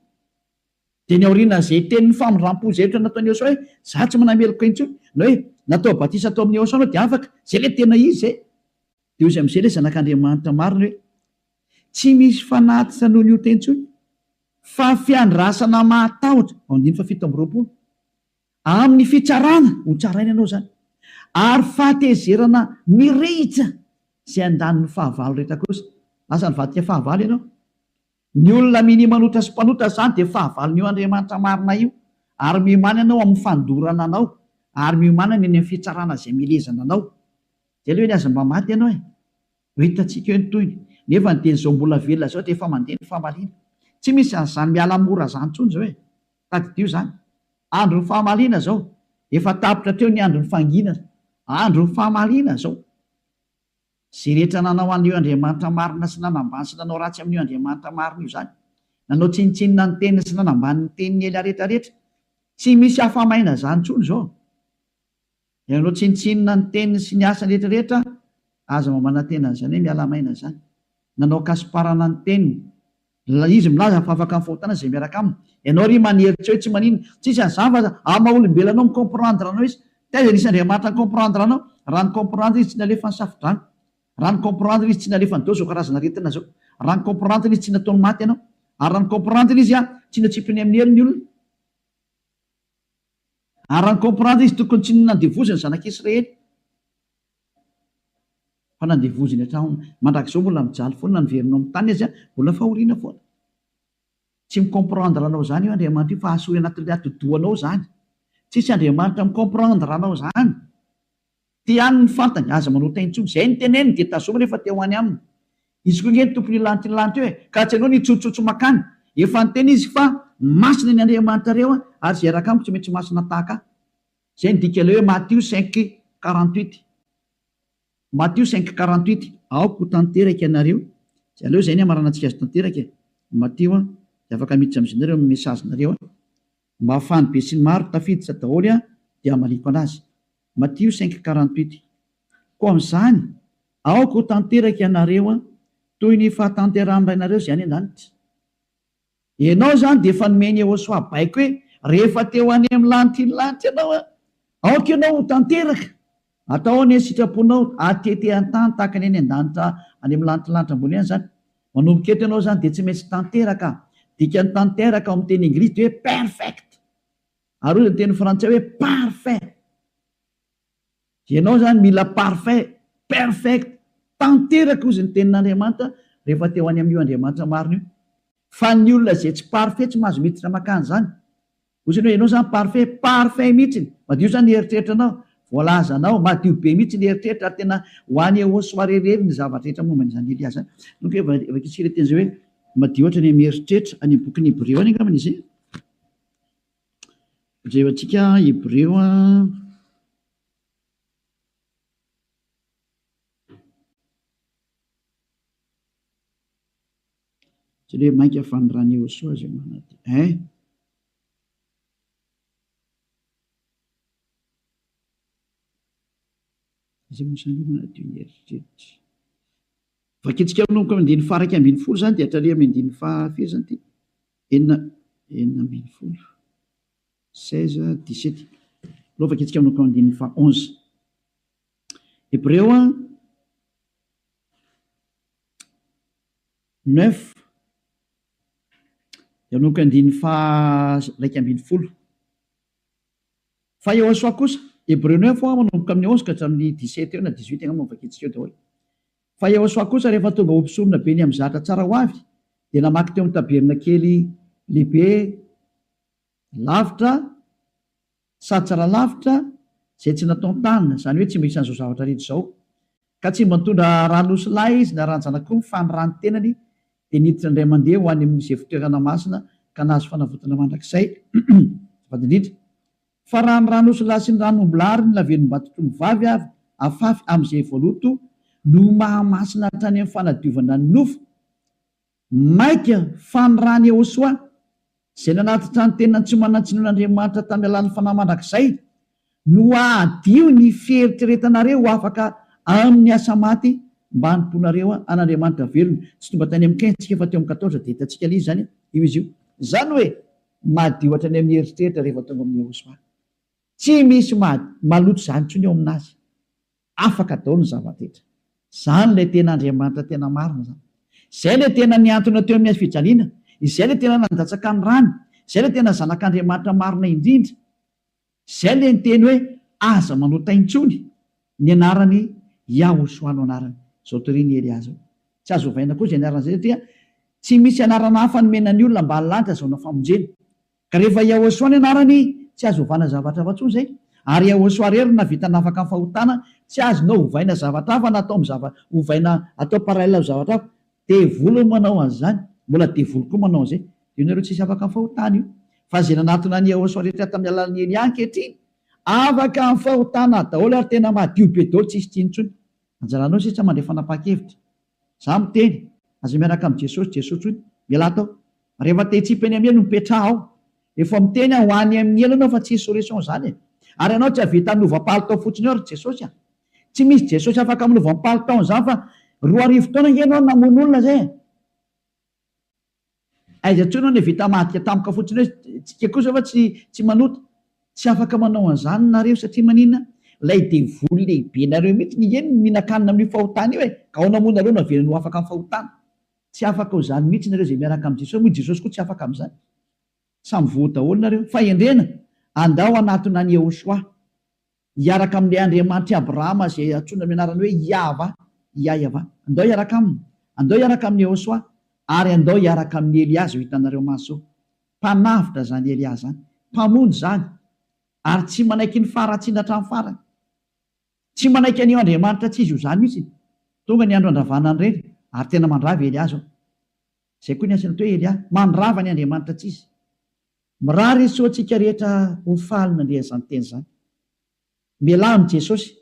Dia ny aorianan'izay tenin'ny famindram-po izay ohatra nataon'i Yehosua hoe, Izaho tsy manameloka intsony, na hoe, Natao batisa tao amin'i Yehosua anao dia afaka. Izay ilay tena izy izay. Dia hoy izy amin'izay ilay Zanak'Andriamanitra marina hoe, Tsy misy fanatitra noho ny ota intsony, fa fiandrasana mahatahotra, ao andininy fahafito amby 20, amin'ny fitsarana, ho tsaraina ianao izany, ary fahatezerana mirehitra izay handany ny fahavalo rehetra kosa. Lasa nivadika fahavalo ianao. Ny olona minia manota sy mpanota izany dia fahavalon'io Andriamanitra marina io, ary miomàna ianao amin'ny fandorana anao, ary miomàna ny any amin'ny fitsarana izay mielezana anao. Dia aleo anie aza mba maty ianao e! Ho hitantsika eo ny tohiny. Nefa ny dia izao mbola velona izao dia efa mandeha ny famaliana. Tsy misy an'izany miala mora izany intsony izao e! Tadidio izany. Andron'ny famaliana izao. Efa tapitra hatreo ny andron'ny fanginana. Andron'ny famaliana izao. Izay rehetra nanao an'io Andriamanitra marina sy nanambany sy nanao ratsy amin'io Andriamanitra marina io izany. Nanao tsinontsinona ny teniny sy nanambany ny tenin'i Elia rehetra rehetra. Tsy misy afa-maina izany intsony izao. Izay nanao tsinontsinona ny teniny sy ny asany rehetra rehetra, aza mba manantena an'izany hoe miala maina izany. Nanao kasiparana ny teniny. Izy milaza fa afaka amin'ny fahotana izay miaraka aminy. Ianao ry manery tsy hoe tsy maninona. Tsisy an'izany fa amin'ny maha olombelona anao mi-comprendre anao izy. Taiza nisy Andriamanitra ni-comprendre anao? Raha ni-comprendre izy tsy nalefa ny safo-drano. Raha ni-comprendre izy tsy nalefany daholo izao karazana aretina izao. Raha ni-comprendre izy tsy nataony maty ianao. Ary raha ni-comprendre izy tsy natsipiny amin'ny helo ny olona. Ary raha ni-comprendre izy tokony tsy nandevoziny ny zanak'Israely. Fa nandevoziny hatramin'ny mandrakizao mbola mijaly foana na niverina ao amin'ny tany aza mbola fahoriana foana. Tsy mi-comprendre anao izany io Andriamanitra io fa asory anatin'ilay atidohanao izany. Tsisy Andriamanitra mi-comprendre anao izany. Ty ihany ny fantany, aza manota intsony. Izay no teneniny dia tazomy rehefa te ho any aminy. Izy koa ange ny tompon'io lanitra io lanitra io e! Ka tsy ianao no hitsotsotsotso makany. Efa niteny izy fa masina ny Andriamanitrareo ary izay hiaraka amiko tsy maintsy masina tahaka ahy. Izay no dikan'ilay hoe Matio 5, 48. Matio 5, 48, Aoka ho tanteraka ianareo. Izay aleo izay ny hamaranantsika azy tanteraka e. Matio an, dia afaka miditra amin'izay nareo amin'ny message-nareo an. Mba ahafahan'ny besinimaro tafiditra daholo an, dia hamaliako anazy. Matio 5, 48, Koa amin'izany, aoka ho tanteraka ianareo an, toy ny fahatanterahan'ny Rainareo izay any an-danitra. Ianao izany dia efa nomen'i Yehosua baiko hoe, Rehefa te ho any amin'ny lanitry ny lanitra ianao an, aoka ianao ho tanteraka. Atao anie ny sitraponao, atete an-tany tahaka ny any an-danitra any amin'ny lanitry ny lanitra ambony any izany. Manomboka eto ianao izany dia tsy maintsy tanteraka. Dikan'ny tanteraka ao amin'ny teny anglisy dia hoe perfect. Ary hoy ny teny frantsay hoe parfait. Ianao izany mila parfait, perfect, tanteraka hozy ny tenin'Andriamanitra rehefa te ho any amin'io Andriamanitra marina io. Fa ny olona izay tsy parfait tsy mahazo miditra makany izany. Hozy ny hoe ianao izany parfait, parfait mihitsiny, madio izany ny eritreritranao, voalazanao, madio be mihitsy ny eritreritra ary tena ho any eo soirée irery ny zavatra rehetra momba an'izany Elia izany. Donc vakintsika ilay teny izay hoe madio ohatra ny amin'ny eritreritra, any amin'ny bokin'ny Hebreo any angambany izy. Jerentsika Hebreo a. Tsy hoe mainka fa ny ran'i Yehosua izay manadio. Hein? Iza moa izany manadio ny eritreritra? Vakintsika manomboka amin'ny andininy faha 11 izany dia hatrany amin'ny andininy faha firy izany ity? 16, 16, 17. Aleo vakintsika manomboka amin'ny andininy faha 11. Hebreo 9 dia manomboka andininy faha 11. Fa Yehosua kosa, Hebreo 9 manomboka amin'ny 11 ka hatramin'ny 17 eo na 18 angamba no vakintsika eo daholo. Fa Yehosua kosa rehefa tonga ho mpisorona be ny amin'ny zatra tsara ho avy, dia namaky teo amin'ny tabernakely lehibe lavitra sady tsara lavitra, izay tsy nataon-tanana, izany hoe tsy mba isan'izao zavatra rehetra izao. Ka tsy mba nitondra ran'osy lahy izy na ran-janak'omby fa ny ran'ny tenany dia niditra indray mandeha ho any amin'izay fitoerana masina ka nahazo fanavotana mandrakizay. Azafady indrindra. Fa raha ny ran'osilahy sy ny ran'ombilahy ary ny lavenom-batotr'ombivavy avy afafy amin'izay voaloto no mahamasina hatrany amin'ny fanadiovana ny nofo, mainka fa ny ran'i Yehosua, izay nanatitra ny tenany tsy manan-tsinoan'Andriamanitra tamin'ny alalan'ny Fanahy mandrakizay, no hahadio ny fieritreretanareo ho afaka amin'ny asa maty. Mba hanompoanareo an'Andriamanitra velona. Tsy tonga tany amin'ny quinze tsika fa teo amin'ny quatorze dia hitantsika ilay izy izany. Io izy io. Izany hoe madio hatrany amin'ny eritreritra rehefa tonga amin'i Yehosua. Tsy misy maloto izany intsony eo aminazy. Afaka daholo ny zava-drehetra. Izany ilay tena Andriamanitra tena marina izany. Izay ilay tena nihantona teo amin'ny hazo fijaliana. Izay ilay tena nandatsaka ny rany. Izay ilay tena Zanak'Andriamanitra marina indrindra. Izay ilay niteny hoe aza manota intsony. Ny anarany Yahoshuah no anarany. Izao torian'i Elia izao. Tsy azo ovaina koa izay anarana izay satria tsy misy anarana hafa nomena ny olona ambany lanitra azahoana famonjena. Ka rehefa Yahoshuah ny anarany, tsy azo ovana zavatra hafa intsony izay. Ary Yahoshuah irery no nahavita nafaka ny fahotana, tsy azonao ovaina zavatra hafa na atao amin'ny zava, ovaina atao parallèle amin'ny zavatra hafa. Devoly no manao an'izany, mbola devoly koa manao an'izay. Io nareo tsisy afaka amin'ny fahotana io. Fa izay nanatona an'i Yahoshuah rehetra tamin'ny alalan'i Elia ankehitriny, afaka amin'ny fahotana daholo ary tena madio be daholo tsisy tsiny intsony. Anjaranao sisa mandray fanapahan-kevitra. Za miteny, aza miaraka amin'i Jesosy, Jesoa intsony, mialà tao. Rehefa te hitsipy eny amin'ny helo mipetraha ao. Efa miteny aho ho any amin'ny helo ianao fa tsisy solution zany e. Ary ianao tsy hahavita hanova palitao fotsiny eo ry Jesosy a. Tsy misy Jesosy afaka manova ny palitaony zany fa 2000 taona ange ianao no namono olona zay e. Aiza intsony ianao no vita madika tampoka fotsiny hoe tsika kosa fa tsy tsy manota. Tsy afaka manao an'izany nareo satria maninona? Ilay devoly lehibe nareo mihitsy nge no mihinan-kanina amin'io fahotana io e. Ka ahoana moa nareo no avelany ho afaka amin'ny fahotana? Tsy afaka ho izany mihitsy nareo izay miaraka amin'i Jesosy, moa i Jesosy koa tsy afaka amin'izany. Samy voa daholo nareo. Fahendrena, andao hanatona an'i Yehoshuah. Hiaraka amin'ilay Andriamanitr'i Abrahama izay antsoina amin'ny anarany hoe Yahvah, Yah-Yavah. Andao hiaraka aminy. Andao hiaraka amin'i Yehoshuah. Ary andao hiaraka amin'i Elia izay ho hitanareo maso izao. Mpanavotra izany Elia izany. Mpamonjy izany. Ary tsy manaiky ny faharatsiana hatramin'ny farany. Tsy manaiky an'io Andriamanitra tsy izy io izany mihitsy. Tonga ny andro handravana an'ireny, ary tena mandrava i Elia izao. Izay koa ny asany atao hoe Elia, mandrava ny Andriamanitra tsy izy. Mirary soa antsika rehetra ho faly nandre an'izany teny izany. Mialà amin'i Jesosy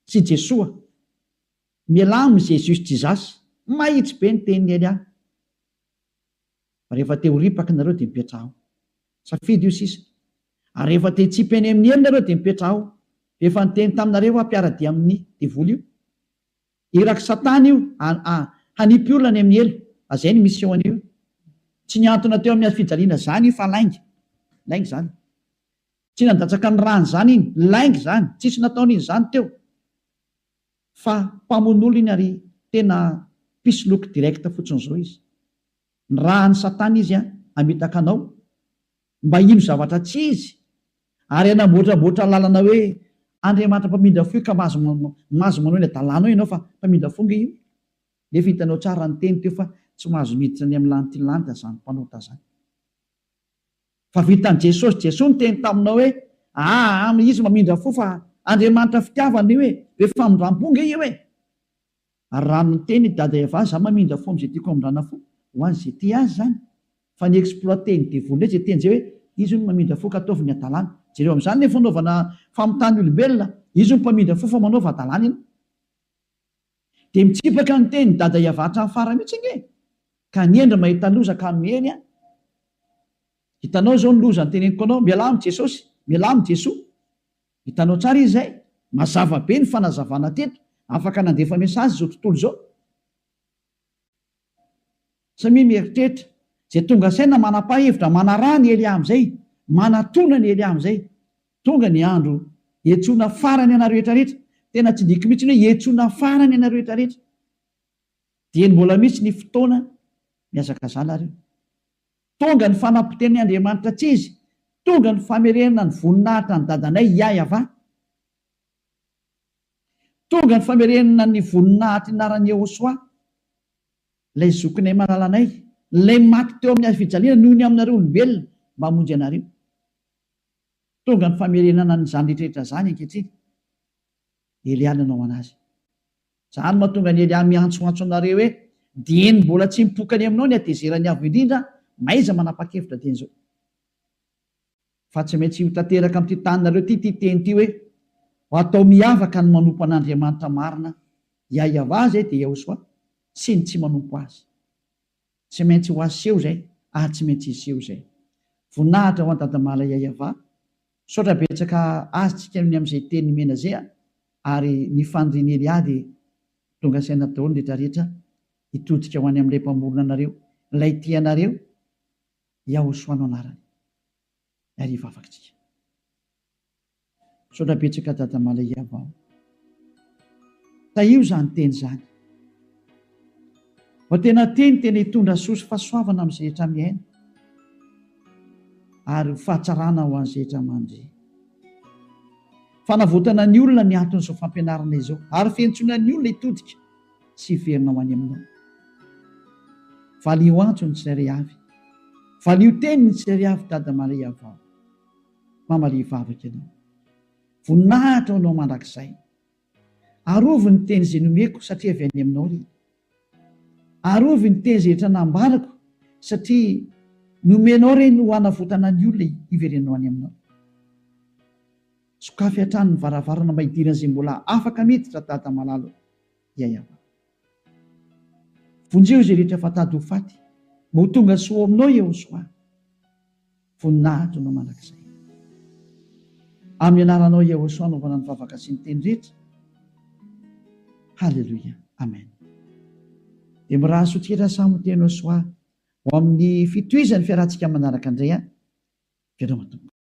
sy Jesoa. Mialà amin'i Jesus Jesus. Mahitsy be ny tenin'i Elia. Fa rehefa te ho ripaka nareo dia mipetraha ao. Safidy io sisa. Ary rehefa te hitsipy any amin'ny helo nareo dia mipetraha ao. Efa niteny taminareo aho mpiara-dia amin'ny devoly io. Irak'i satana io hanipy olona any amin'ny helo. Fa zay ny mission an'io. Tsy nihantona teo amin'ny hazo fijaliana zany io fa lainga. Lainga zany. Tsy nandatsaka ny rany zany iny. Lainga zany. Tsisy nataony iny zany teo. Fa mpamono olona iny ary tena mpisoloky direct fotsiny zao izy. Nirahan'i satana izy hamitaka anao mba hino zavatra tsy izy ary hanamboatramboatra lalana hoe Andriamanitra mpamindra fo io ka mahazo mahazo manao ny adalanao ianao fa mpamindra fo nge io. Nefa hitanao tsara ny teny teo fa tsy mahazo miditra any amin'ny lanitry ny lanitra zany mpanota zany. Fa vitan'i Jesosy Jesoa niteny taminao hoe aa izy mamindra fo fa Andriamanitra fitiavana io e, be famindrampo nge io e. Ary raha miteny i Dada Eva za mamindra fo amzay tiako hamindrana fo, ho an'izay tia azy zany. Fa ny exploiter ny devoly ndray zay teny zay hoe izy hono mamindra fo ka ataovy ny hadalana. Jereo amzany le fanaovana famitahana olombelona, izy hono mpamindra fo fa manaova hadalana ianao. Dia mitsipaka ny tenin'i Dada Eva hatramin'ny farany mihitsy ange e! Ka ny hendry mahita loza ka miheny an! Hitanao izao ny loza noteneniko anao, mialà amin'i Jesosy, mialà amin'i Jesoa. Hitanao tsara izy izay? Mazava be ny fanazavana teto, afaka nandefa message izao tontolo izao. Samia mieritreritra. Izay tonga saina manapa-hevitra, manaraha ny Elia amin'izay, manatona ny Elia amin'izay. Tonga ny andro hiantsoana farany anareo rehetra rehetra. Tena tsindriako mihitsy ny hoe hiantsoana farany anareo rehetra rehetra. Dieny mbola misy ny fotoana, mihazakazaha nareo. Tonga ny fanapotehana ny Andriamanitra tsy izy, tonga ny famerenana ny voninahitra ny dadanay Yah-Yavah. Tonga ny famerenana ny voninahitry ny anaran'i Yehosua, ilay zokinay malalanay, ilay maty teo amin'ny hazo fijaliana noho ny aminareo olombelona mba hamonjy anareo. Tonga ny famerenana an'izany rehetra rehetra izany ankehitriny. Elia nanao anazy. Izany no mahatonga an'i Elia miantsoantso anareo hoe, Dieny mbola tsy mipoka any aminao ny hatezeran'ny Avo Indrindra, mahaiza manapa-kevitra dieny izao. Fa tsy maintsy ho tanteraka amin'ity taninareo ity ity teny ity hoe, Ho atao miavaka ny manompo an'Andriamanitra marina, Yahyauvah izay dia Yahoshuah, sy ny tsy manompo Azy. Tsy maintsy ho aseho izay ary tsy maintsy hiseho izay. Voninahitra ho an'i Dadamala Yahyauvah. Misaotra betsaka azy tsika ny amin'izay teny nomena zay a! Ary ny fanirian'i Elia dia. Tonga saina daholo ny rehetra rehetra hitodika ho any amin'ilay Mpamorona anareo, ilay tia anareo, Yahoshua no anarany. Ary hivavaka tsika. Misaotra betsaka Dada Malaiava o. Tahio izany teny izany. Vao tena teny tena hitondra soa sy fahasoavana amin'izay rehetra miaina. Ary ho fahatsarana ho an'izay rehetra mandre. Fanavotana ny olona ny anton'izao fampianarana izao ary fiantsoana ny olona hitodika sy hiverina ho any aminao. Valio antso ny tsirairay avy. Valio teny ny tsirairay avy Dada Maria vao. Mamalia vavaka ianao. Voninahitra ho anao mandrakizay. Arovy ny teny izay nomeko satria avy any aminao ireny. Arovy ny teny izay rehetra nambarako satria nomenao ireny ho hanavotana ny olona hiverenanao any aminao. Sokafy hatrany ny varavarana mba hidiran'izay mbola afaka miditra Dada malala o. Yayava. Vonjeo izay rehetra efa tady ho faty mba ho tonga soa ao aminao Yehosoa. Voninahitra anao mandrakizay. Amin'ny anaranao Yehosoa anaovana ny vavaka sy ny teny rehetra. Haleloia. Amen. Dia mirary soa tsika samy ho teny Yehosoa ho amin'ny fitohizan'ny fiarahantsika manaraka indray an. Veloma tompoko.